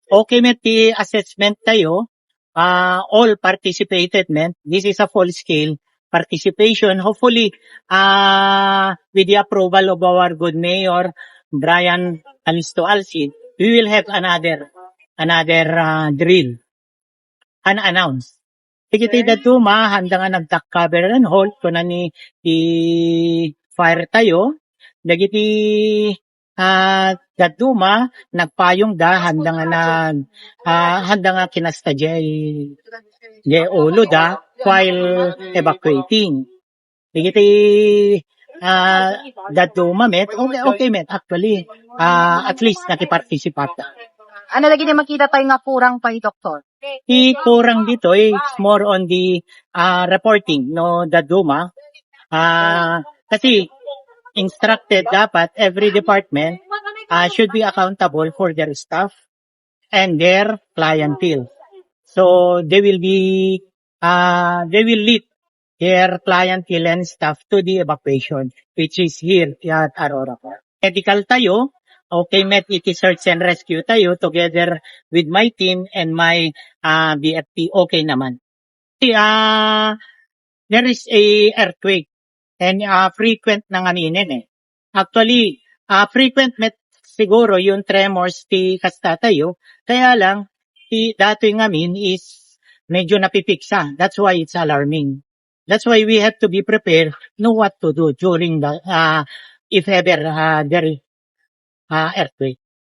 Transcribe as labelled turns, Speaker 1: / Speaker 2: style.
Speaker 1: Okay, met the assessment tayo. All participated, men. This is a full-scale participation. Hopefully, with the approval of our good mayor, Brian Alisto Alcid, we will have another drill, unannounced. Tigiti dito handa nga nagtak cover and hold ko na ni fire tayo. Dagiti daduma nagpayong da handa nga kinasta jay ulo da while evacuating. Dagiti daduma met okay met actually at least nakiparticipate.
Speaker 2: Ano lagi na makita tayo nga kurang pa Doktor?
Speaker 1: Kurang dito it's more on the reporting no daduma. Kasi instructed dapat every department should be accountable for their staff and their clientele. So they will lead their clientele and staff to the evacuation, which is here at Aurora. Medical tayo, okay, met it is search and rescue tayo together with my team and my BFP, okay naman. There is a earthquake and frequent na nganinin eh. Actually, frequent met siguro yung tremors ti kasta tayo, kaya lang datoy ngamin is medyo napipiksa. That's why it's alarming. That's why we have to be prepared, know what to do during the if ever there earthquake.